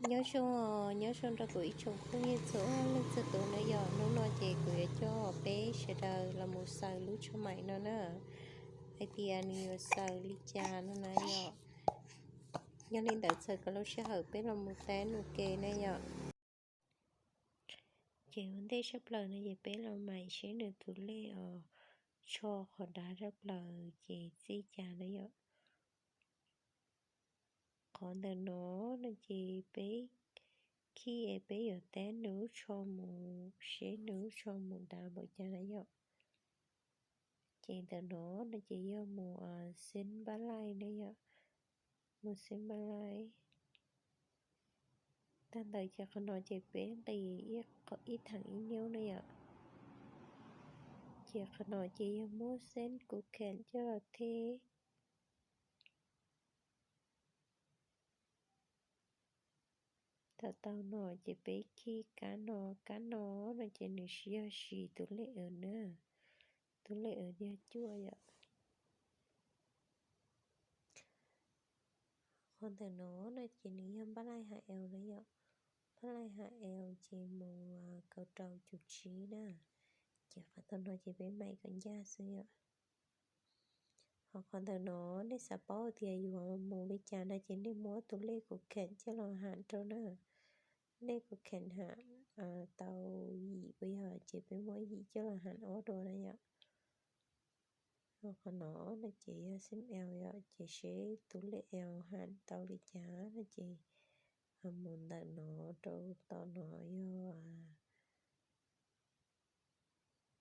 Nyob zoo, nyob zoo rau kuv ib tsoom phooj ywg txhua leej txhua tus na yom. Hnub no ces kuv yuav coj peb sawv daws los mus xaws lub tsho maim no na, hais tias nws yuav xaws li cas no na yom. Yog li ntawd txawm kom lub sij hawm peb los mus tab nus ke na yom. Ces ua ntej tshaj plaws no ces peb los maim seb nws tus lej os, tsho qhov dav tshaj plaws ces txij cas na yom. Qhov ntawm no no ces peb khij es peb yuav tab nws lub tsho mus seb nws lub tsho mus dav npaum cas na yom. Ces ntawm no no ces yog mus xeeb npaj laij na yom, mus xeeb npaj laij. Tag ntawd ces qhov no ces peb nqis ib theem ib niub na yom. Ces qhov no ces yog muab xeeb kuv kheem coj los theb. Thaum tau no ces peb khij kab no, kab no no ces nws yog siv tus lej awv na, tus lej awv yog cuaj yom. Qhov ntawm no no ces nws yog npaj laij ha el na yom. Npaj laij ha el ces mus kaum rau cum tsib na, ces qhov tau no ces peb maim kom ncaj xwb yom. Ho qhov ntawm no nej xav paub tias yuav mus li cas no ces nej muab tus lej kuv kheem coj los ham rau na. Lej kuv kheem ham tau yim puas yog ces peb muab yim coj los ham ob dua na yom. Ho qhov no no ces yog xeeb el yom, ces seb tus lej el ham tau li cas no ces mus ntawm no rau tom no yog,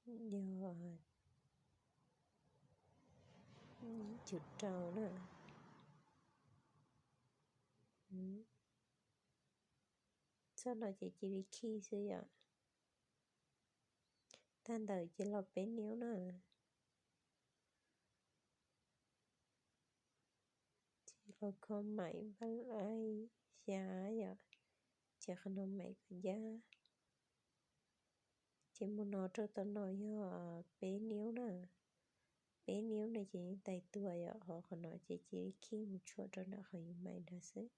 yog cum rau na. Txoj no ces cia li khij xwb yom. Tag ntawd ces los peb niub na. Ces los kho maim npaj laij xya yom, ces qhov no maim kom ncaj. Ces mus no rau tom no yog peb niub na. Peb niub no ces yeej tais tuag yom, ho qhov no ces cia li khij mus tshuam rau nram qhov yus maim ntawd xwb.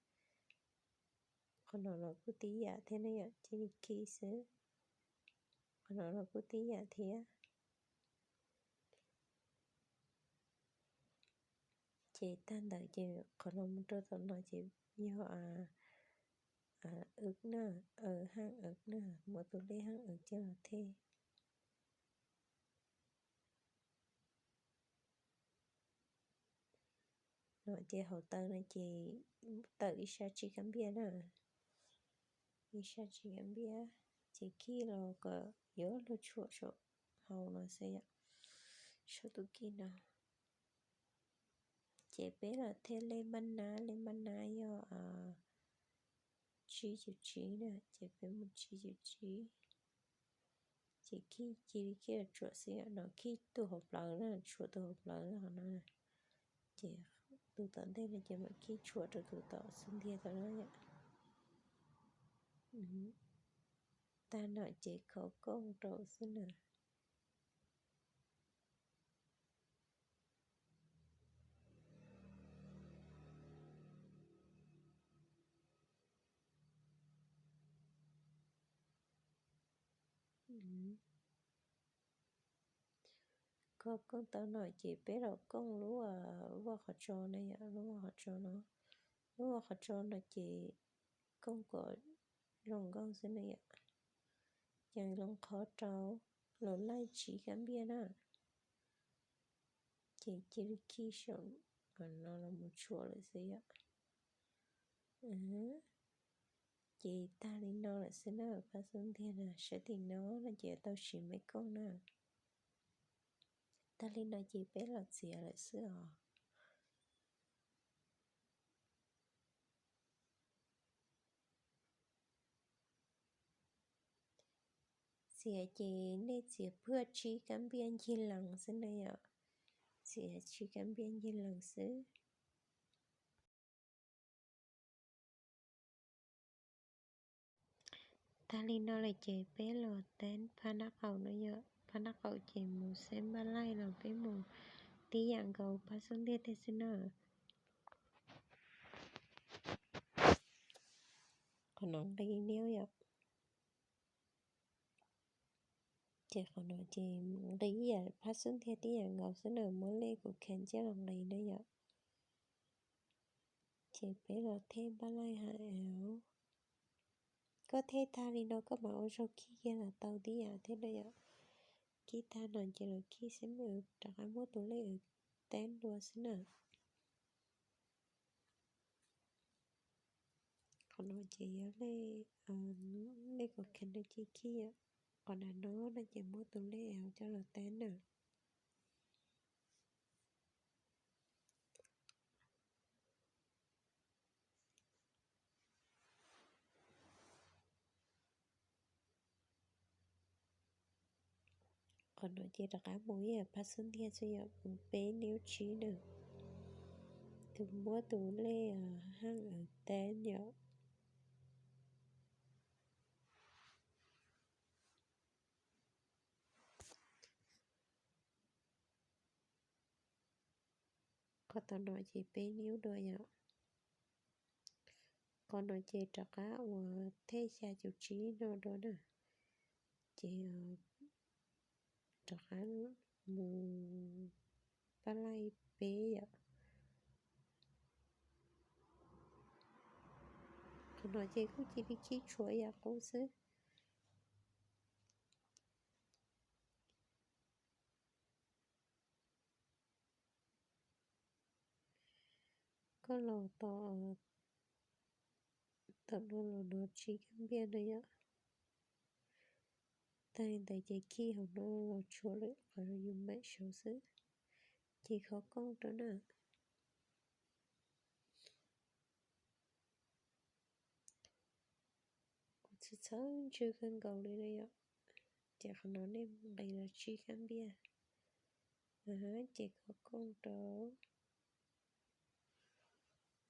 Qhov no los kuj tib yam thiab na yom, cia li khij xwb. Qhov no los kuj tib yam thiab. Ces tag ntawd ces qhov no mus rau tom no ces yog wb na, haj wb na, muab tus lej haj wb coj los theb. No ces hauv taw no ces tawm ib sab tsib kab npiaj na, ib sab tsib kab npiaj, ces khij los kom yuav luag tshuam saum hauv no xwb yom, saum tus khij no. Ces peb los theb lej npaj nab, lej npaj nab yog tsib cum tsib na, ces peb mus tsib cum tsib. Ces khij cia li khij los tshuam xwb yom, no khij tus hauv plawv na, tshuam tus hauv plawv no na. Ces tus tom ntej no ces mam khij tshuam rau tus tom xub ntiag tau na yom. Tag no ces khov kooj rau xwb na. Khov kooj tau no ces peb los kooj lub vaj qhov tso na yom, lub vaj qhov tso no, lub vaj qhov tso no ces kooj kom zoo nkauj xwb na yom. Ces loo qhov rau, los laij tsib kab npiaj na. Ces cia li khij saum no los mus tshuam lawm xwb yom. Ces tag li no lawm xwb na, pab xub ntiag na, sab tim no no ces tau siv me kooj na. Tag li no ces peb los txiav lawm xwb os. Txiav ces nej txiav puag tsib kab npiaj ncig lees xwb na yom. Txiav tsib kab npiaj ncig lees xwb. Tag li no lawm ces peb los teeb phab nab qaum no yom. Phab nab qaum ces mus xeb npaj laij los peb mus tib yam nkaus pab xub ntiag tej xwb na. Qhov no nqi niab yom. Ces qhov no ces nqis ib yam phab xub ntiag tib yam nkaus xwb na, muab lej kuv khees coj los nqis na yom. Ces peb los thej npaj laij ha es, koj thej tag li no koj mam ua zaug khij kiag los tau tib yam thiab na yom. Khij tag no ces los khij xwb, rov qab muab tus lej uas tab dua xwb na. Qhov no ces yog lej, lej kuv khees no ces khij yom. Qhov nram no no ces muab tus lej uas coj los tab na. Qhov no ces rov qab mus ib yam phab xub ntiag xwb yom, mus peb niub tsib na. Tus muab tus lej haj uas tab yom. Qhov tom no ces peb niub dua yom. Qhov no ces rov qab ua thej xya caum tsib no dua na. Ces rov qab mus pab laij peb yom. Qhov no ces kuj cia li khij tshuav yam qub xwb. Koj los tom, tom no los no tsib kab npiaj no yom. Tag li ntawd ces khij hauv no los tshuav lawm qhov yus mam saud xwb. Ces khov kooj rau na. Kuv txhawj txhawj ntswg kawg nkaus li na yom. Ces qhov no nej nqis los tsib kab npiaj. Ces khov kooj rau.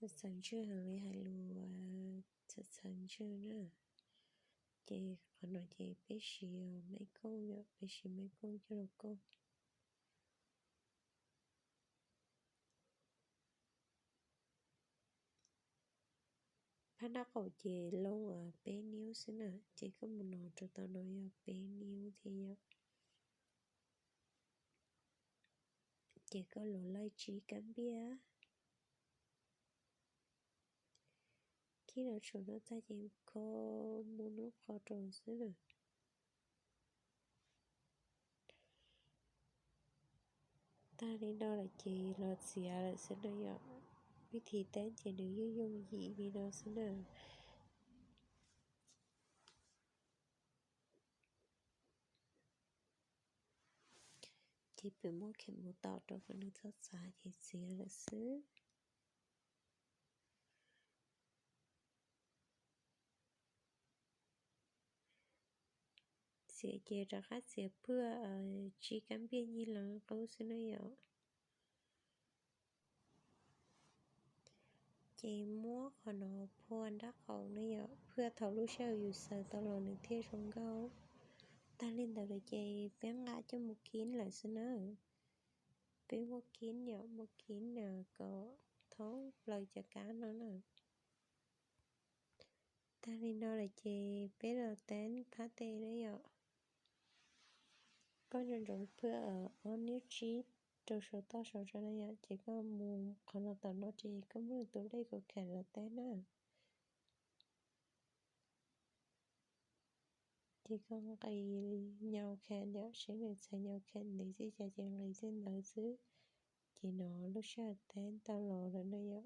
Txhawj ntswg heev li hais lus, txhawj txhawj ntswg na. Ces qhov no ces peb siv maiv kooj yom, peb siv maiv kooj coj los kooj. Phab nraub qaum ces loo peb niub xwb na, ces koj mus no rau tom no yog peb niub thiab yom. Ces koj los laij tsib kab npiaj. Khij los tshuav no tag ces kho mus lub qhov rau xwb na. Tag li no lawm ces los txiav lawm xwb na yom. Vib thib teeb ces nws yeej yooj yim li no xwb na. Ces pem muab kheem mus tom rau kom nws txhob txav ces txiav lawm xwb. Txiav ces rov qab txiav phwj tsib kab npiaj nyig loo qub xwb na yom. Ces muab qhov no phua nraub qaum na yom, phwj thaum lub sij hawm yus xaws tau los nws thiaj zoo nkauj. Tag li ntawd lawm ces peb nqa coj mus kib lawm xwb na. Peb muab kib yom, muab kib kom thoob plaws cov kab no na. Tag li no lawm ces peb los teeb phab tes na yom. Koj nco ntsoov phwj ob niub tsib rau saum toj saum no na yom, ces koj mus qhov no tom no ces koj muab tus lej kuv kheem los teeb na. Ces koj nqis nyau kheem yom, saib nws txhais nyau kheem ntev txij cas ces nqis txij ntawd xwb. Ces no lub sij hawm teeb tau los lawm na yom.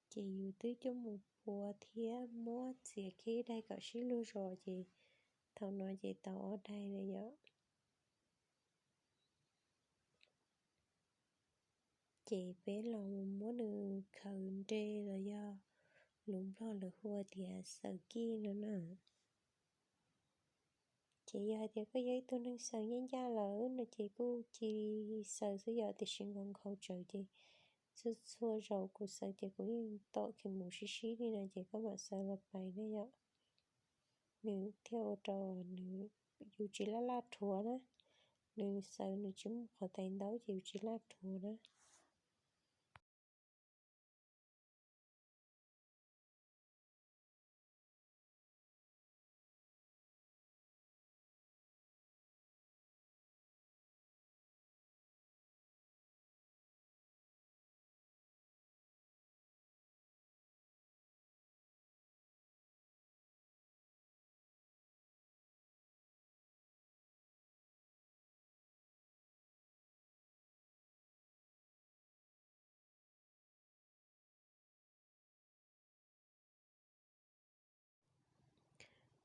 Ces yus twb coj mus phua thiab muab txiav khib daig kom sib lug zos ces thaum no ces tau ob daig lawm yom. Ces peb los muab nws khaws nre los yog lus Nplog lawv hu tias xaws kij no na. Ces yog hais tias koj yog ib tug neeg xaws ncaj ncaj lawm no ces kuj cia li xaws xwb yom, tiam sis nkaus nkaus tsawv ces txhua txhua zaus kuv xaws ces kuv yeej tom kheem mus sib sib li no ces koj mam xaws los pais ne yom. Nws thiaj ua rau nws, yus tsis laj laj rhuav na. Nws xaws nws tsis muaj qhov tais ntaub ces yus tsis laj rhuav na.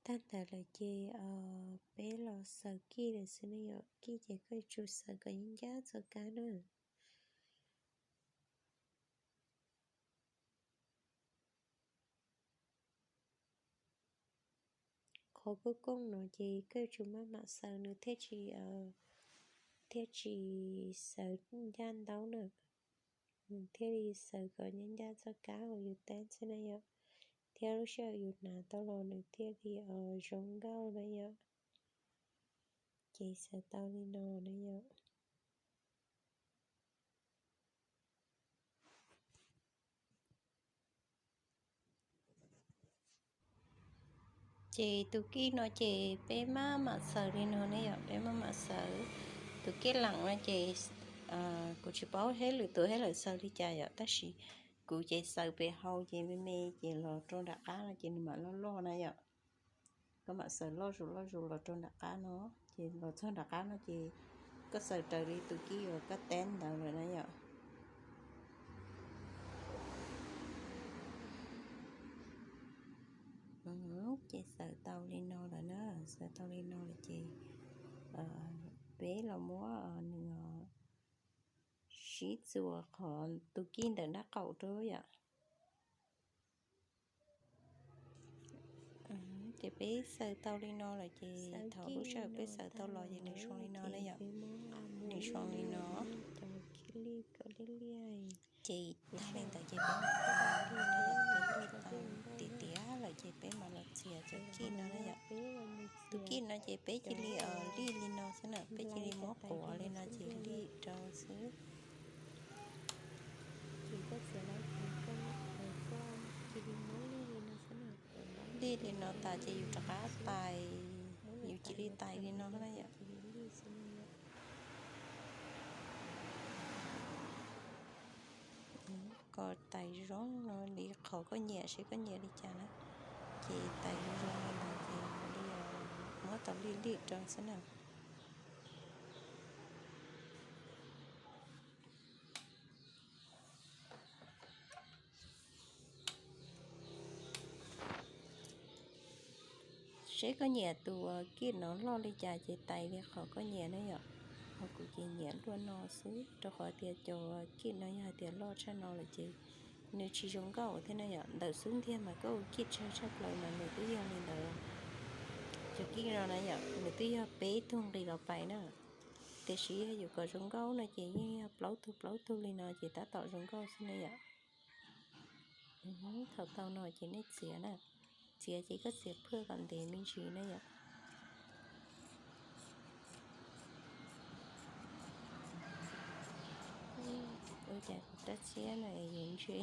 Tag ntawd lawm ces peb los xaws kij lawm xwb ne yom. Kij ces koj yuav tsum xaws kom ncaj txoj kab na. Qhov koob koob no ces koj yuav tsum maj mam xaws nws thiaj tsis, thiaj tsis xaws ncaj ntaub na. Nws thiaj li xaws kom ncaj ncaj txoj kab uas yus teeb xwb na yom. Thiab lub sij hawm yus hnav tau los nws thiaj li zoo nkauj na yom. Ces xaws tau li no na yom. Ces tus kij no ces peb maj mam xaws li no ne yom, peb maj mam xaws. Tus kij leem no ces kuv tsis paub hab lwm tus hab lawv xaws li cas yom, tab sis kuv ces xaws pem hau ces me me ces los rau nram qab no ces nws mam loj loj na yom. Koj mam xaws loj zus loj zus los rau nram qab no, ces los txog nram qab no ces koj xaws raws li tus kij uas koj teeb ntawd lawm na yom. Ces xaws tau li no lawm na, xaws tau li no lawm ces peb los muab nws sib txuas qhov tus kij ntawm nraub qaum rau yom. Ces peb xaws tau li no lawm ces thaum lub sij hawm peb xaws tau los ces nws zoo li no na yom. Nws zoo li no. Ces tag li ntawd ces peb mam li tau tiav tiav lawm ces peb mam los txiav cov kij no na yom. Tus kij no ces peb cia li lij li no xwb na, peb cia li muab quav li no ces lij rau xwb. Lij li no tas ces yus rov qab tais, yus cia li tais li no na yom. Kom tais zoo no li qhov koj nyiam, seb koj nyiam li cas na. Ces tais zoo li no ces li muab tau lij lij rau xwb na. Seb koj nyiam tus kij no loj li cas ces tais li qhov koj nyiam na yom. Ho kuv ces nyiam luaj no xwb, rau qhov tias cov kij no yog hais tias loj tshaj no lawm ces nws tsis zoo nkauj thiab na yom. Ntawm xub ntiag mas koj ua kij tsawg tshaj plaws mas nws twb yog li ntawd. Cov kij no na yom, nws twb yog peb tug nqis los pais na. Tiam sis yog yuav kom zoo nkauj no ces yeej yog plaub tug plaub tug li no ces tab tom zoo nkauj xwb na yom. Thaum tau no ces nej txiav na, txiav ces koj txiav phwj kom ntev me ntsis na yom. Ua cas kuv rab txiab no yuav ntse,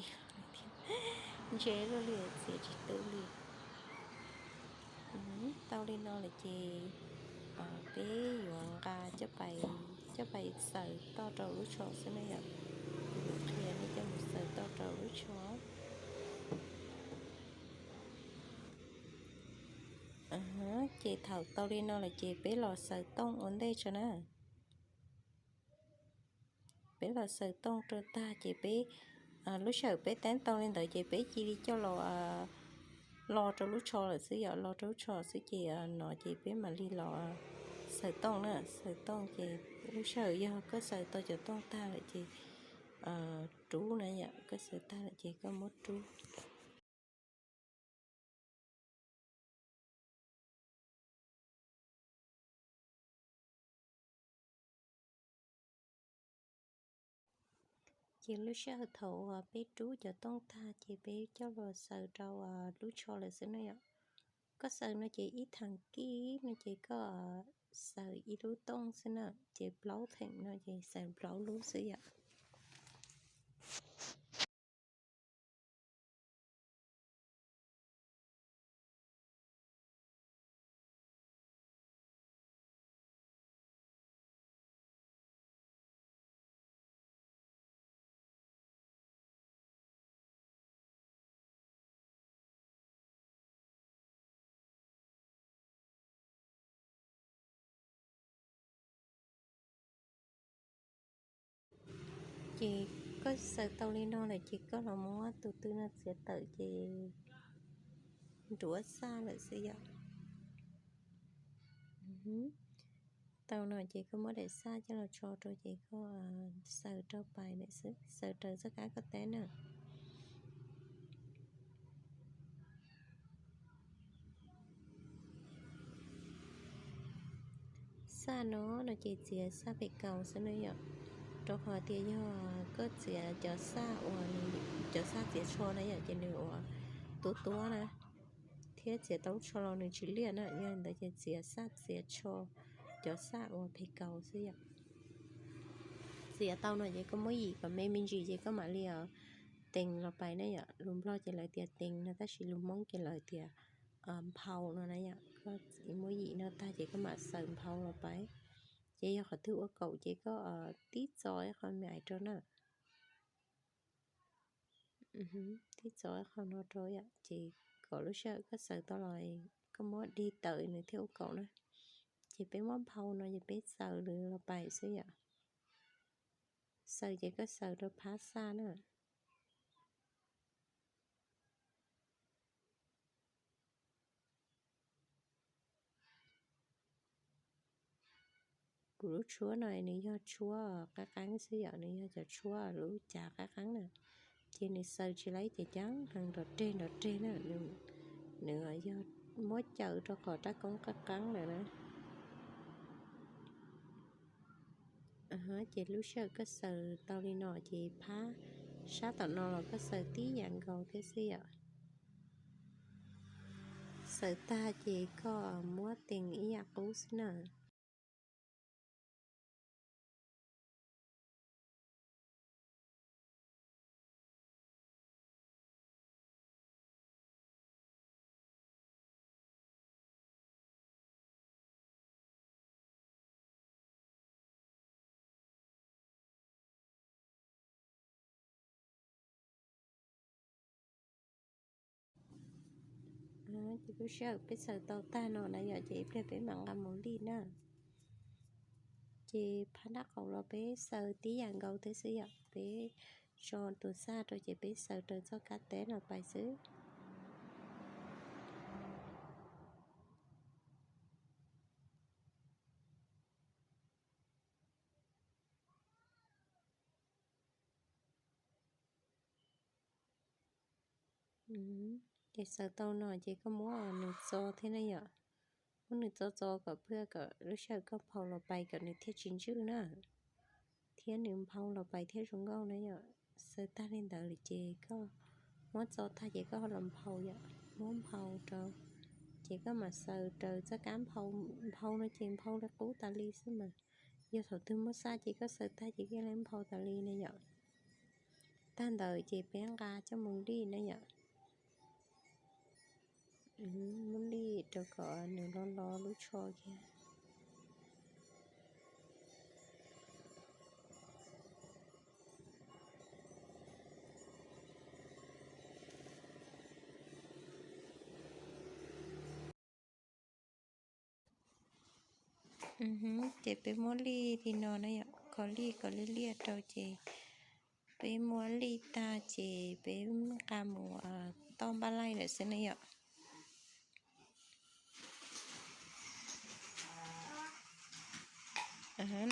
ntse luaj li txiav tsis tu li. Tau li no lawm ces peb yuav nqa coj pais, coj pais xaws toj rau lub tsho xwb na yom. Kuv yuav qhia nej coj mus xaws toj rau lub tsho. Ces thaum tau li no lawm ces peb los xaws tooj ua ntej tso na. Peb los xaws tooj rau tag ces peb, lub sij hawm peb teeb tau li ntawd ces peb cia li coj los, los rau lub tsho lawm xwb yom, los rau lub tsho xwb ces no ces peb mam li los xaws tooj na, xaws tooj ces lub sij hawm yog koj xaws tau cov tooj tag lawm ces rub na yom, koj xaws tag lawm ces koj muab rub. Ces lub sij hawm thaum peb rub cov tooj tag ces peb coj los xaws rau lub tsho lawm xwb na yom. Koj xaws no ces ib theem kij no ces koj xaws ib lub tooj xwb na, ces plaub theem no ces xaws plaub lub xwb yom. Ces koj xaws tau li no lawm ces koj los muab tus tw no txiav tawm ces nruab xaj lawm xwb yom. Tau no ces koj muab daim xaj coj los tso rau ces koj xaws rau pais xwb, xaws raws txoj kab koj teb na. Xaj no no ces txiav xaj phem kaus xwb na yom, rau qhov tias yog koj txiav cov xaj uas, cov xaj txiav tsho na yom, ces nws ua tuab tuab na, thiab txiav tau lub tsho los nws tsis liaj na, yog li ntawd ces txiav xaj txiav tsho, cov xaj uas phem kaus xwb yom. Txiav tau no ces koj muab yim kom me me ntsis ces koj mam li tees los pais na yom. Lus Nplog ces lawv tias tees no, tab sis lus Hmoob ces lawv tias nphau no na yom. Koj muab yim no tag ces koj mam xaws nphau los pais. Ces yog qhov twg ua kaum ces koj tib txo ib qho me ais rau na. Tib txo ib qho no rau yom, ces kom lub sij hawm koj xaws tau los koj muab dig tawm nws thiaj ua kaum na. Ces peb muab nphau no ces peb xaws los pais xwb yom. Xaws ces koj xaws rau phab xaj na. Kuv lub tshuab no nws yog tshuab qab qeeb xwb yom, nws yog cov tshuab lub cav qab qeeb na. Ces nws xaws tsis laib ces cav heev nrov reg nrov reg na, nws yog muab cawm rau qhov rab koob qab qeeb lawm na. Ces lub sij hawm koj xaws tau li no ces phab sab tom no los koj xaws tib yam nkaus thiab xwb yom. Xaws tag ces koj muab tees ib yam qub xwb na. Ces lub sij hawm peb xaws tau tag no na yom, ces ib pliag peb mam nqa mus lij na. Ces phab nraub qaum los peb xaws tib yam nkaus thiab xwb yom, peb tso tus xaj rau ces peb xaws raws txoj kab teb los pais xwb. Ces xaws tau no ces koj muab nws txo thiab na yom. Muab nws txo txo kom phwj kom lub sij hawm koj nphau los pais kom nws thiaj tsis ntswj na, thiab nws nphau los pais thiaj zoo nkauj na yom. Xaws tag li ntawd lawm ces koj muab txo tag ces koj ho los nphau yom, muab nphau rau, ces koj mam xaws raws txoj kab nphau. Nphau no ces nphau li qub tas li xwb mas, yog thaum twg muaj xaj ces koj xaws tag ces koj li nphau tas li na yom. Tag ntawd ces peb nqa coj mus lij na yom. Muab lij rau kom nws lo lo lub tsho kiag. Ces peb muab lij li no na yom, kho lij kom liab liab rau ces peb muab lij tag ces peb nqa mus toj npaj laij lawm xwb na yom.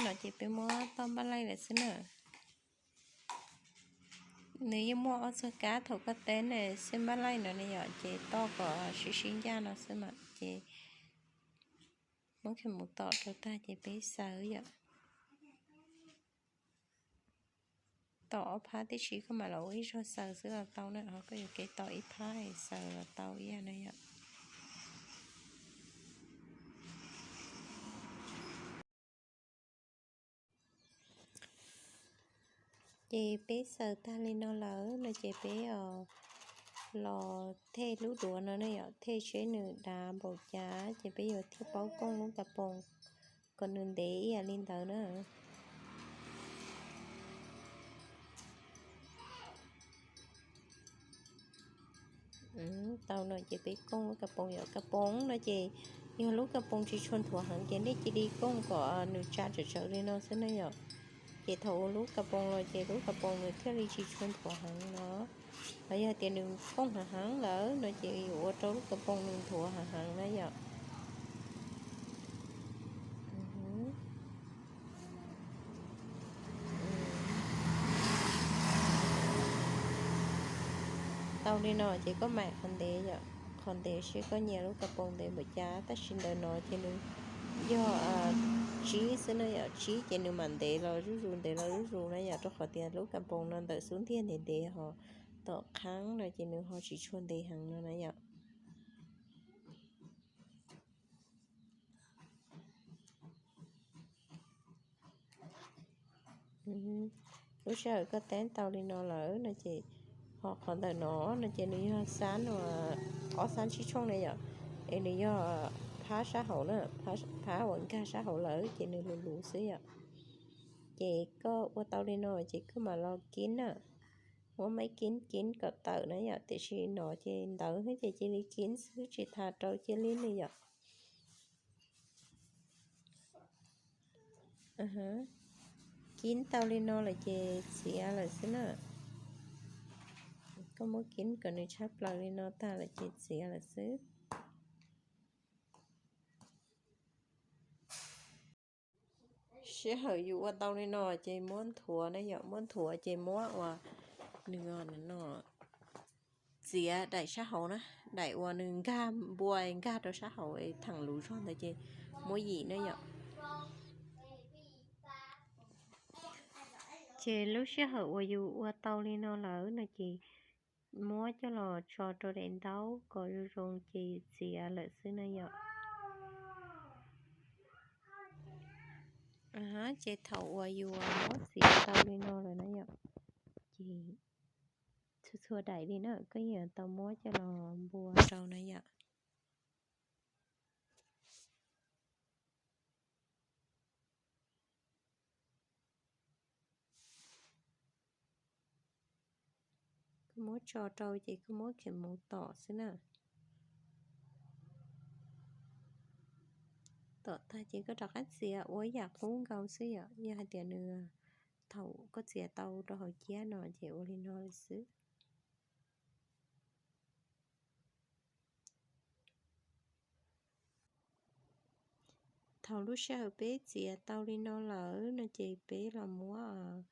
No ces peb muab toj npaj laij lawm xwb na. Nws yeej muaj ob txoj kab thaum koj teb ne, xwb npaj laij no ne yom, ces toj kom sib sib ncaj no xwb mas ces muab khe mus tom rau tag ces peb xaws yom. Tom ob phab tib si koj mam los ua ib zaug xaws xwb los tau na, ho koj yuav kev tom ib phab es xaws los tau ib yam na yom. Ces peb xaws tag li no lawm no ces peb los thej lub duav no ne yom, thej seb nws dav npaum cas ces peb yuav thiaj paub kooj lub kas poos kom nws ntev ib yam li ntawd na. Tau no ces peb kooj lub kas poos yom. Kas poos no ces yog lub kas poos tsis tshua nthuav heev ces nej cia li kooj kom nws tsa tsawv tsawv li no xwb na yom. Ces thaum ua lub kas poos los ces lub kas poos nws thiaj li tsis tshua nthuav heev no. Los yog tias nws kooj heev heev lawm no ces yuav ua rau lub kas poos nws nthuav heev heev na yom. Li no ces koj maim qhov ntev yom, qhov ntev seb koj nyiam lub kas poos ntev npaum cas, tab sis ntawm no ces nws yog tsib xwb na yom, tsib ces nws mam ntev los zuj zus ntev los zuj zus na yom, rau qhov tias lub kas poos no ntawm xub ntiag ntev ntev ho tom qhaab no ces nws ho tsis tshua ntev heev no na yom. Lub sij hawm koj teeb tau li no lawm no ces ho qhov ntawm no no ces nws yog xab, ob xab tsib tshooj na yom, es nws yog phab sab hauv na, phab uas nkag sab hauv lawm ces nws luv luv xwb yom. Ces koj ua tau li no ces koj mam los kib na, muab maiv kib kib kom tawm na yom, tiam sis no ces ntawv xwb ces cia li kib xwb tsis tas rau cia li ne yom. Kib tau li no lawm ces txiav lawm xwb na. Koj muab kib kom nws tshab plaws li no tag lawm ces txiav lawm xwb. Sij hawm yus ua tau li no ces muab nthuav na yom, muab nthuav ces muab ua nws no txiav daim sab hauv na, daim uas nws nkag npua nkag rau sab hauv es theem luv zog ntawd ces muab yim na yom. Ces lub sij hawm uas yus ua tau li no lawm no ces muab coj los tso rau daim ntaub kom zoo zoo ces txiav lawm xwb na yom. Ces thaum uas yus muab txiav tau li no lawm na yom, ces txhua txhua daim li na koj yeej tau muab coj los npua rau na yom. Koj muab tso rau ces koj muab khev mus tom xwb na. Tom tag ces koj rov qab txiav ua yam qub nkaus xwb yom, yog hais tias nws thaum koj txiav tau rau hauv ciab no ces ua li no li xwb. Thaum lub sij hawm peb txiav tau li no lawm no ces peb los muab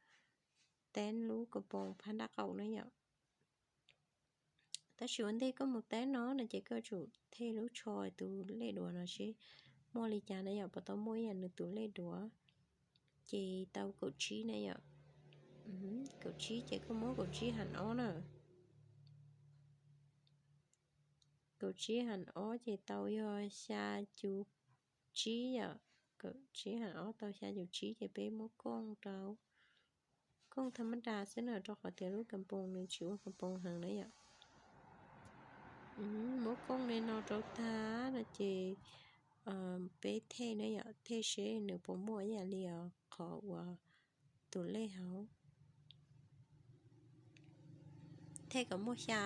teeb lub kas poos phab nraub qaum na yom. Tab sis ua ntej koj mus teeb no no ces koj tsum thej lub tsho tus lej duav no seb muaj li cas na yom, puas tau muaj ib yam nws tus lej duav. Ces tau kaum tsib na yom, kaum tsib ces koj muab kaum tsib heev ob na. Kaum tsib heev ob ces tau yog xya cum tsib yom. Kaum tsib heev ob tau xya cum tsib ces peb muab kooj rau, kooj thaj mab da xwb na, rau qhov tias lub kas poos nws tsis ua kas poos heev na yom. Muab kooj li no rau tag no ces peb thej na yom, thej seb nws puas muaj ib yam li qhov uas tus lej hauv. Thej kom muaj xya,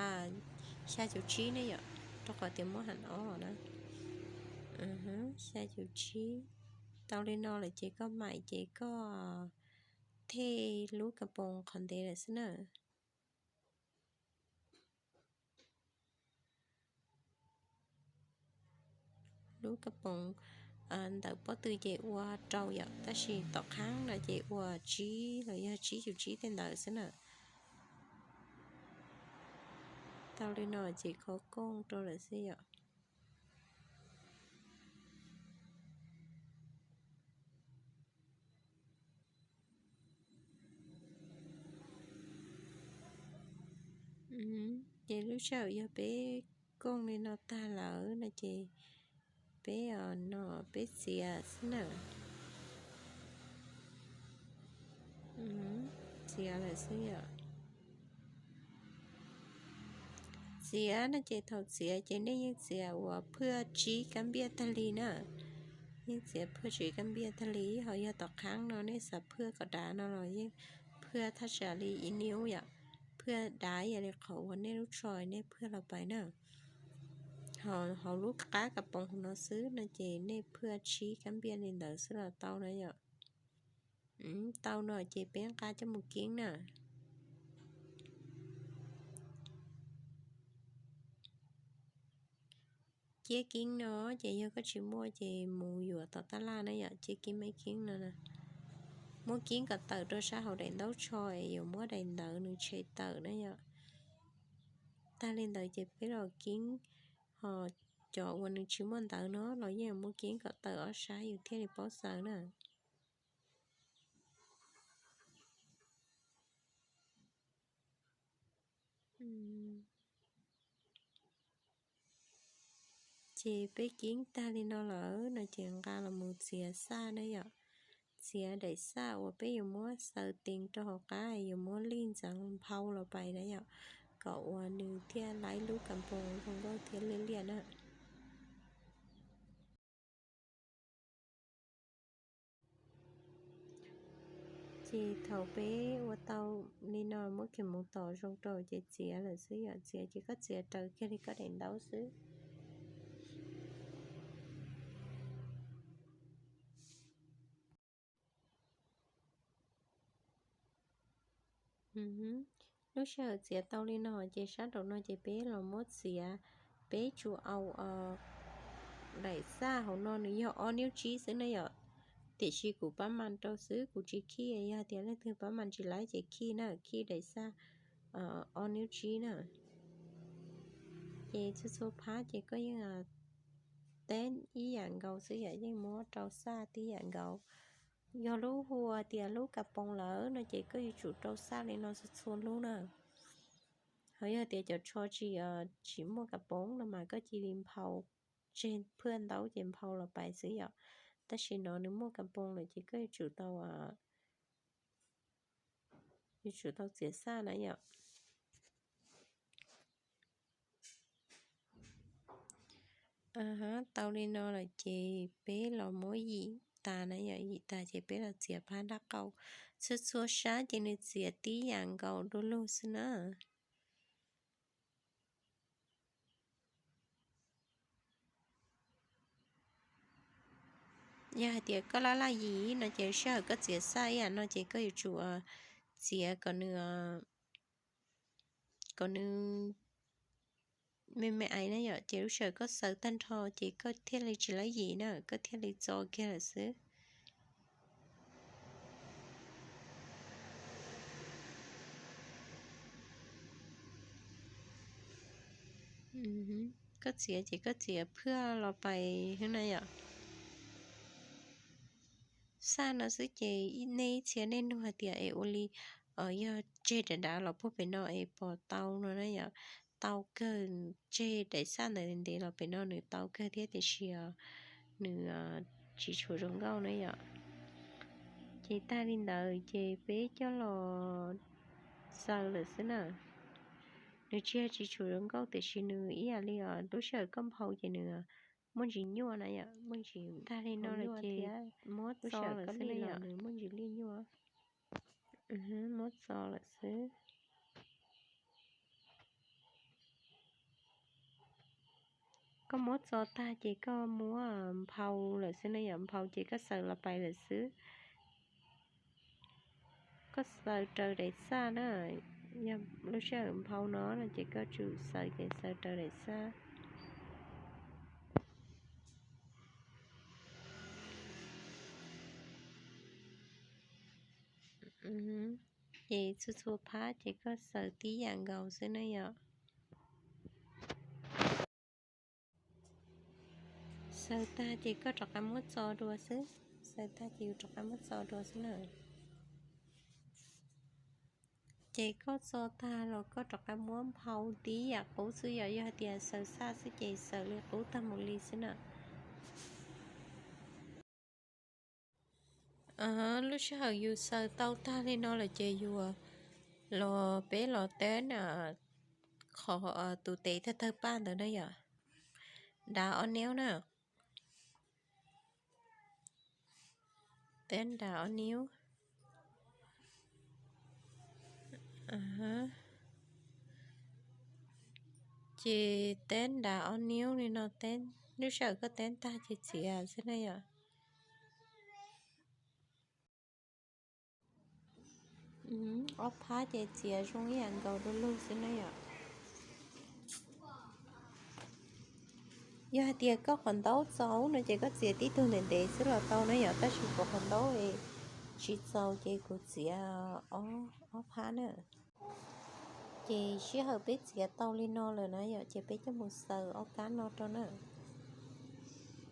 xya cum tsib ne yom, rau qhov tias muab heev ob na. Xya cum tsib. Tau li no lawm ces koj maim ces koj thej lub kas poos qhov ntev lawm xwb na. Lub kas poos ntawm pob tw ces ua rau yom, tab sis tom qhaab no ces ua tsib los yog tsib cum tsib tej ntawd xwb na. Tau li no ces kho kooj rau lawm xwb yom. Ces lub sij hawm yog peb kooj li no tag lawm no ces peb no peb txiav xwb na. Txiav lawm xwb yom. Txiav no ces thaum txiav ces nej yeej txiav uas phaj tsib kab npiaj tag li na. Yeej txiav phaj tsib kab npiaj tag li, ho yog tom qhaab no nej xav phaj kom dav no los yeej phaj thaj tsam li ib niub yom. Phaj dav ib yam li qhov uas nej lub tsho nej phaj los pais na. Ho hauv lub qab kas poos no xwb no ces nej phaj tsib kab npiaj li ntawd xwb los tau na yom. Tau no ces peb nqa coj mus kib na. Ciab kib no ces yog koj tsis muaj ces mus yuav tom tab laj na yom, ciab kib maiv kib no na. Muab kib kom tawm rau sab hauv daim ntaub tsho es yuav muab daim ntawv nws tshem tawm na yom. Tag li ntawd ces peb los kiib, ho cov uas nws tsis muaj ntawv no los yeej muab kiib kom tawm ob sab yus thiaj li paub xaws na. Ces peb kiib tag li no lawm no ces nqa los mus txiav xaj na yom. Txiav daim xaj uas peb yuav muab xaws tees rau hauv qab, yuav muab lij ntxeev nphau los pais na yom, kom uas nws thiaj laib lub kas poos zoo nkauj thiab liab liab na. Ces thaum peb ua tau li no muab kiag mus tom zoo rau ces txiav lawm xwb yom. Txiav ces koj txiav raws kiag li koj daim ntaub xwb. Lub sij hawm txiav tau li no ces sab nraum no ces peb los muab txiav, peb tsuas au daim xaj hauv no nws yog ob niub tsib xwb na yom. Tiam sis kuv pab mas rau xwb kuv tsis khij, yog tias leej twg pab mas tsis laib ces khij na, khij daim xaj ob niub tsib na. Ces txhua txhua phab ces koj yeej teb ib yam nkaus xwb yom, yeej muab rau xaj tib yam nkaus. Yog lub hu ua tias lub kas poos lawm no ces koj yuav tsum rau xaj li no txhua txhua lub na. Ho yog tias cov tsho tsis, tsis muaj kas poos no mas koj cia li nphau, tseg phaj ntaub ces nphau los pais xwb yom. Tab sis no nws muaj kas poos lawm ces koj yuav tsum tau, yuav tsum tau txiav xaj na yom. Tau li no lawm ces peb los muab yim tas na yom, yim tas ces peb los txiav phab nraub qaum. Txhua txhua sab ces nws txiav tib yam nkaus du lug xwb na. Yog hais tias koj laj laj yim no ces sij hawm koj txiav xaj ib yam no ces koj yuav tsum txiav kom nws, kom nws me me aiv na yom, ces lub sij hawm koj xaws tag nrho ces koj thiaj li tsis laj yim na, koj thiaj li txo kiag lawm xwb. Koj txiav ces koj txiav phaj los pais xwb na yom. Xaj no xwb ces nej ib txhia nej nug hais tias es ua li yog tseg dav dav los puag pem no es puas tau no na yom. Tau kawg, tseg daim xaj ntawd ntev los pem no nws tau kawg thiab tiam sis nws tsis tshua zoo nkauj na yom. Ces tag li ntawd ces peb coj los xaws lawm xwb na. Nws tsis yog tsis tshua zoo nkauj tiam sis nws ib yam li os lub sij hawm koj nphau ces nws muaj ntsis nyuaj na yom, muaj ntsis tag li no lawm ces muab txo lawm xwb na yom, nws muaj ntsis liaj nyuaj. Muab txo lawm xwb. Koj muab txo tag ces koj muab nphau lawm xwb na yom, nphau ces koj xaws los pais lawm xwb. Koj xaws raws daim xaj na, yog lub sij hawm nphau no no ces koj tsum xaws ces xaws raws daim xaj. Ces txhua txhua phab ces koj xaws tib yam nkaus xwb na yom. Xaws tag ces koj rov qab muab txo dua xwb, xaws tag ces yus rov qab muab txo dua xwb na. Ces koj txo tag los koj rov qab muab nphau tib yam qub xwb yom, yog hais tias xaws xaj xwb ces xaws li qub tag mus li xwb na. Lub sij hawm yus xaws tau tag li no lawm ces yus los, peb los teb qhov tus tes tawg tawg paj ntawd na yom, dav ob niub na. Teb dav ob niub. Ces teb dav ob niub li no, lub sij hawm koj teb tag ces txiav xwb na yom. Ob phab ces txiav zoo ib yam nkaus du lug xwb na yom. Yog hais tias koj qhov ntaub txaus no ces koj txiav tib tug ntev ntev xwb los tau na yom, tab sis kuv qhov ntaub tsis txaus ces kuv txiav ob phab na. Ces sij hawm peb txiav tau li no lawm na yom, ces peb coj mus xaws ob kab no rau na.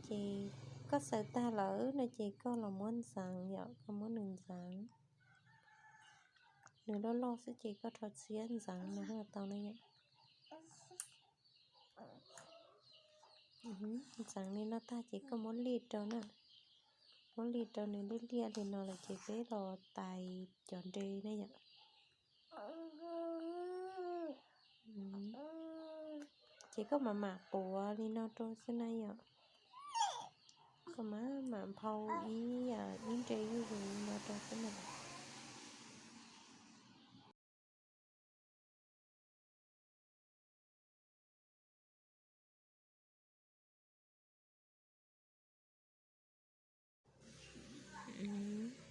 Ces koj xaws tag lawm no ces koj los muab ntxeev yom, koj muab nws ntxeev. Nws loj loj xwb ces koj rho txiab ntxeev no tau na yom. Ntxeev li no tag ces koj muab lij rau na. Muab lij rau nws liab liab li no lawm ces peb los tais cov nre na yom. Ces koj mam mam quav li no rau xwb na yom. Koj mam mam nphau ib, ib nre zuj zus li no rau xwb na.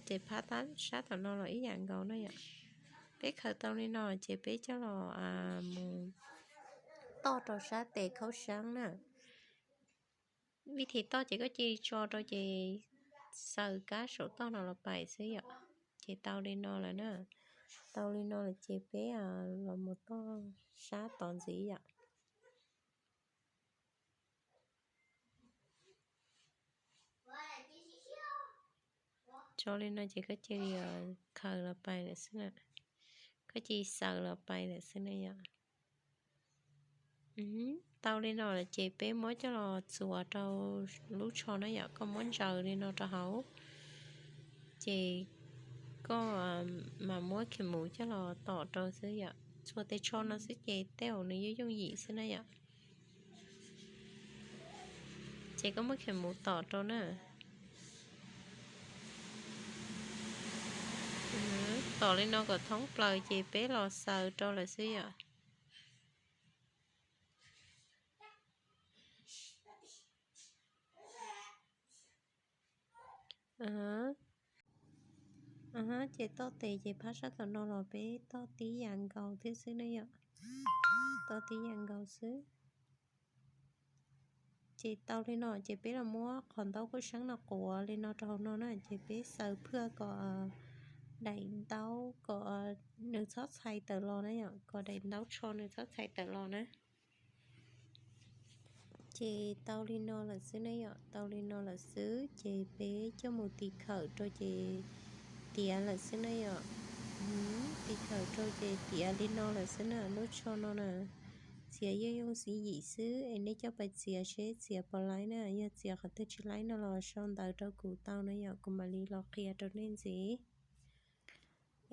Ces phab tab sab tom no los ib yam nkaus na yom. Peb khaws tau li no ces peb coj los mus toj rau sab tes khaub sab na. Vim thi toj ces koj cia li tso rau ces xaws kab saum toj no los pais xwb yom. Ces tau li no lawm na. Tau li no lawm ces peb los mus toj sab tod ntxiv yom. Tso li no ces koj cia li khaws los pais lawm xwb na. Koj cia li xaws los pais lawm xwb na yom. Tau li no lawm ces peb muab coj los txuas rau lub tsho na yom, koj muab ntsaws li no rau hauv. Ces koj mam muab khees mus coj los tom rau xwb yom. Txuas tes tsho no xwb ces tej zaum nws yooj yooj yim xwb na yom. Ces koj muab khees mus tom rau na. Tom li no kom thoob plaws ces peb los xaws rau lawm xwb yom. Ces toj tes ces phab sab tom no los peb toj tib yam nkaus thiab xwb na yom. Toj tib yam nkaus xwb. Ces tau li no ces peb los muab qhov ntaub khaub sab no quav li no rau hauv no na, ces peb xaws phwj kom daim ntaub kom nws txhob txhais tawm los na yom, kom daim ntaub tsho nws txhob txhais tawm los na. Ces tau li no lawm xwb na yom, tau li no lawm xwb ces peb coj mus tiv khawm rau ces tiav lawm xwb na yom. Tiv khawm rau ces tiav li no lawm xwb na, lub tsho no na. Txiav yooj yooj xwb yim xwb es nej coj pais txiav seb txiav puas laib na, yog txiav qhov twg tsis laib no los sau ntawv rau kuv tau na yom, kuv mam li los qhia rau nej ntxiv.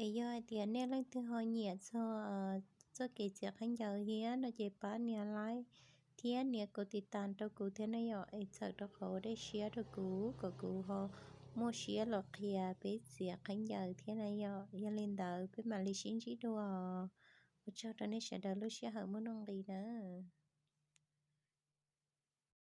Es yog hais tias nej leej twg ho nyiam txog txoj kev txiav khaub ncaws thiab no ces pab nias like thiab nias kaum tiv tas rau kuv thiab na yom, es txhawm rau qhov ua dej siab rau kuv kom kuv ho muaj siab los qhia peb txiav khaub ncaws thiab na yom. Yog li ntawd peb mam li sib ntsib dua. Ua tsaug rau nej sawv daws lub sij hawm muaj nuj nqis nawb.